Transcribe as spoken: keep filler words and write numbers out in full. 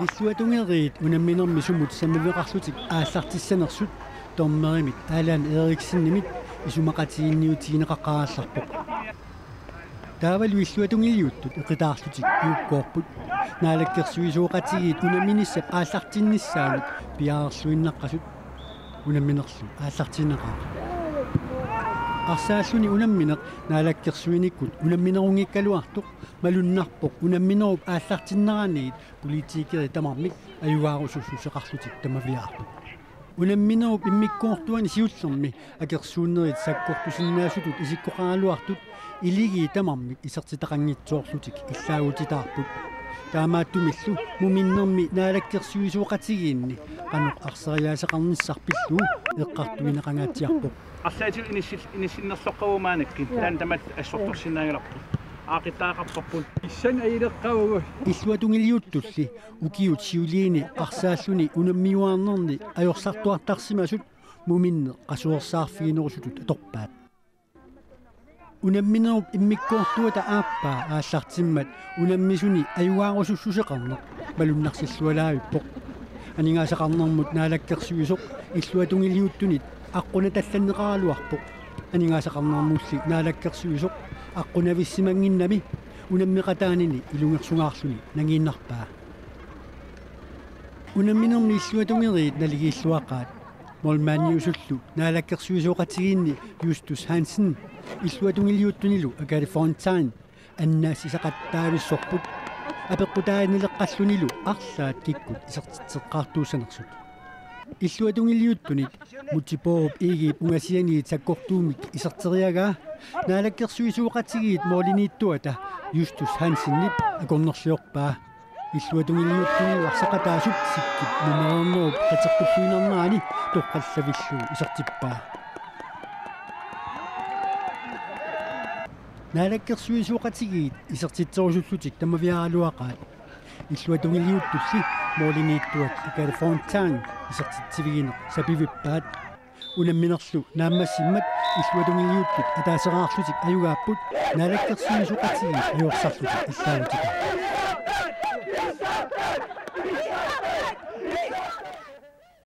Illuatungeriit unamminermi sumut sammiveqarlutik aallartissanersut dommerimit Allan Eriksenimit isumaqatigiinniutigineqaqaarallarpoq. Taavalu illuatungiliuttut eqitaarlutik piukkoorput. Naalakkersuisooqatigiit unamminissap aallartinnissaanut piareerluinnaqqasut unamminerlu aallartiinnaqaaq. Arsaalluni unammineq naalakkersuinikkut unamminerunngikkaluartoq malunnarpoq unamminerup aallartinneraniit politikerit tamarmik ajugaarusussuseqarlutik tamaviaarput. Unamminerup immikkoortuani siullermi akersuunnerit sakkortusinnaasutut isikkoqaraluartut iligiit tamarmik isertitaqanngitsoorlutik illaagutitaarput. Taamaattumillu muminnermi naalakkersuisooqatigiinni qanoq arsariaaseqarnissaq pillugu eqqartuineqangaatsiarpoq. Arlaatigut inissil-, inissinnerloqqavugut maannakkut, taanna tamatta assortorsinnaagaluarpoq. Aaqittagaqarparput. Issan ajuleqqavugut. Illuatungiliuttulli ukiut siuliini arsaalluni unammiuaarnerni ajorsartuartarsimasut muminneq qasuersaarfiginerusutut atorpaat. Unamminerup immikkoortuata aappaa aallartimmat unammisuni ajugaarusussuseqarneq malunnarsillualaavippoq. Aningaasaqarnermut naalakkersuisoq illuatungiliuttunit aqqunatallanneqaraluarpoq. Aningaasaqarnermulli naalakkersuisoq aqqunavissisimanngimmat unammeqataanini ilungersungaarluni nangiinnarpaa. Unamminermi illuatungeriit naligiilluaqaat. Målmandiusullu naalakkersuisooqatigiinni Justus Hansen illuatungiliuttunilu Akali Fontain annaassisaqattaavissorput apeqqutaanileqqallunilu arlaat kikkut isertitseqqaartuussanersut. Illuatungiliuttunit Múte Bourup Egedep ungasianiit sakkortuumik iserteriagaa naalakkersuisooqatigiit målimiittuata Justus Hansenip akornerliorpaa. Illuatungiliuttunilu arsaqataasup Sikkip mumereernerup kateqqulluinnarnerani toqqallavillugu isertippaa. Naalakkersuisooqatigiit isertitserusullutik tamaviaaraluaqaat. Illuatungiliuttulli målimiittuat Akali Fontain isertitsivigineq sapivippaat. Unamminerlu naammassimmat illuatungiliuttut ataaseraarlutik ajugaapput naalakkersuisooqatigiit ajorsarlutik illaagutitaapput.